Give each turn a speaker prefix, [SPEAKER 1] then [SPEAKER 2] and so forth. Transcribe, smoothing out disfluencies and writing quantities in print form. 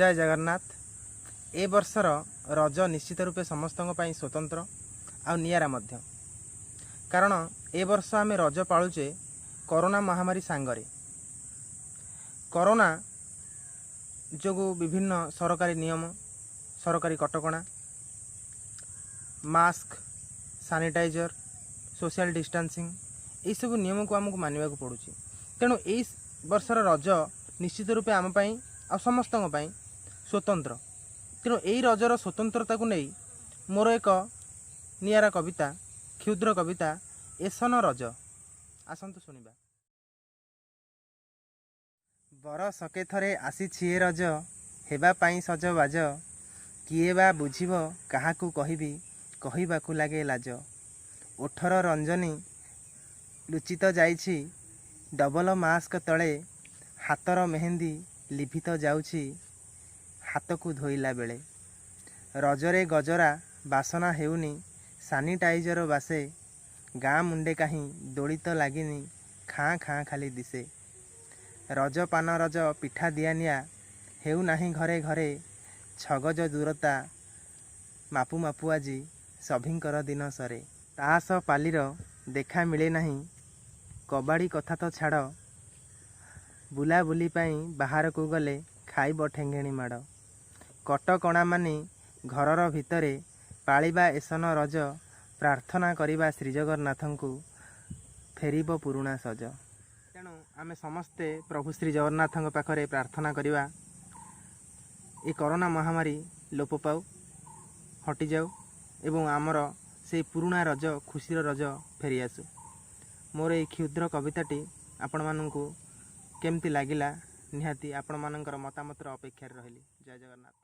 [SPEAKER 1] ଜୟ ଜଗନ୍ନାଥ। ଏ ବର୍ଷର ରଜ ନିଶ୍ଚିତ ରୂପେ ସମସ୍ତଙ୍କ ପାଇଁ ସ୍ୱତନ୍ତ୍ର ଆଉ ନିଆରା ମଧ୍ୟ, କାରଣ ଏ ବର୍ଷ ଆମେ ରଜ ପାଳୁଛେ କରୋନା ମହାମାରୀ ସାଙ୍ଗରେ। କରୋନା ଯୋଗୁଁ ବିଭିନ୍ନ ସରକାରୀ ନିୟମ, ସରକାରୀ କଟକଣା, ମାସ୍କ, ସାନିଟାଇଜର, ସୋସିଆଲ ଡିଷ୍ଟାନ୍ସିଂ, ଏଇସବୁ ନିୟମକୁ ଆମକୁ ମାନିବାକୁ ପଡ଼ୁଛି। ତେଣୁ ଏଇ ବର୍ଷର ରଜ ନିଶ୍ଚିତ ରୂପେ ଆମ ପାଇଁ ଆଉ ସମସ୍ତଙ୍କ ପାଇଁ ସ୍ୱତନ୍ତ୍ର। ତେଣୁ ଏଇ ରଜର ସ୍ୱତନ୍ତ୍ରତାକୁ ନେଇ ମୋର ଏକ ନିଆରା କବିତା, କ୍ଷୁଦ୍ର କବିତା, ଏସନ ରଜ। ଆସନ୍ତୁ ଶୁଣିବା। ବରଷକେ ଥରେ ଆସିଛି ଏ ରଜ, ହେବା ପାଇଁ ସଜବାଜ। କିଏ ବା ବୁଝିବ, କାହାକୁ କହିବି, କହିବାକୁ ଲାଗେ ଲାଜ। ଓଠର ରଞ୍ଜନୀ ଲୁଚି ତ ଯାଇଛି ଡବଲ ମାସ୍କ ତଳେ, ହାତର ମେହେନ୍ଦି ଲିଭି ତ ଯାଉଛି ହାତକୁ ଧୋଇଲା ବେଳେ। ରଜରେ ଗଜରା ବାସନା ହେଉନି, ସାନିଟାଇଜର ବାସେ। ଗାଁ ମୁଣ୍ଡେ କାହିଁ ଦୋଳି ତ ଲାଗିନି, ଖାଁ ଖାଁ ଖାଲି ଦିଶେ। ରଜ ପାନ, ରଜ ପିଠା ଦିଆ ନିଆ ହେଉନାହିଁ ଘରେ ଘରେ। ଛଗଜ ଦୂରତା ମାପୁ ମାପୁ ଆଜି ସଭିଙ୍କର ଦିନ ସରେ। ତାସ ପାଲିର ଦେଖା ମିଳେ ନାହିଁ, କବାଡ଼ି କଥା ତ ଛାଡ଼। ବୁଲାବୁଲି ପାଇଁ ବାହାରକୁ ଗଲେ ଖାଇବ ଠେଙ୍ଗେଣି ମାଡ଼। କଟକଣା ମାନି ଘରର ଭିତରେ ପାଳିବା ଏସନ ରଜ, ପ୍ରାର୍ଥନା କରିବା ଶ୍ରୀଜଗନ୍ନାଥଙ୍କୁ ଫେରିବ ପୁରୁଣା ସଜ। ତେଣୁ ଆମେ ସମସ୍ତେ ପ୍ରଭୁ ଶ୍ରୀ ଜଗନ୍ନାଥଙ୍କ ପାଖରେ ପ୍ରାର୍ଥନା କରିବା, ଏ କରୋନା ମହାମାରୀ ଲୋପ ପାଉ, ହଟିଯାଉ ଏବଂ ଆମର ସେଇ ପୁରୁଣା ରଜ, ଖୁସିର ରଜ ଫେରିଆସୁ। ମୋର ଏଇ କ୍ଷୁଦ୍ର କବିତାଟି ଆପଣମାନଙ୍କୁ କେମିତି ଲାଗିଲା, ନିହାତି ଆପଣମାନଙ୍କର ମତାମତର ଅପେକ୍ଷାରେ ରହିଲି। ଜୟ ଜଗନ୍ନାଥ।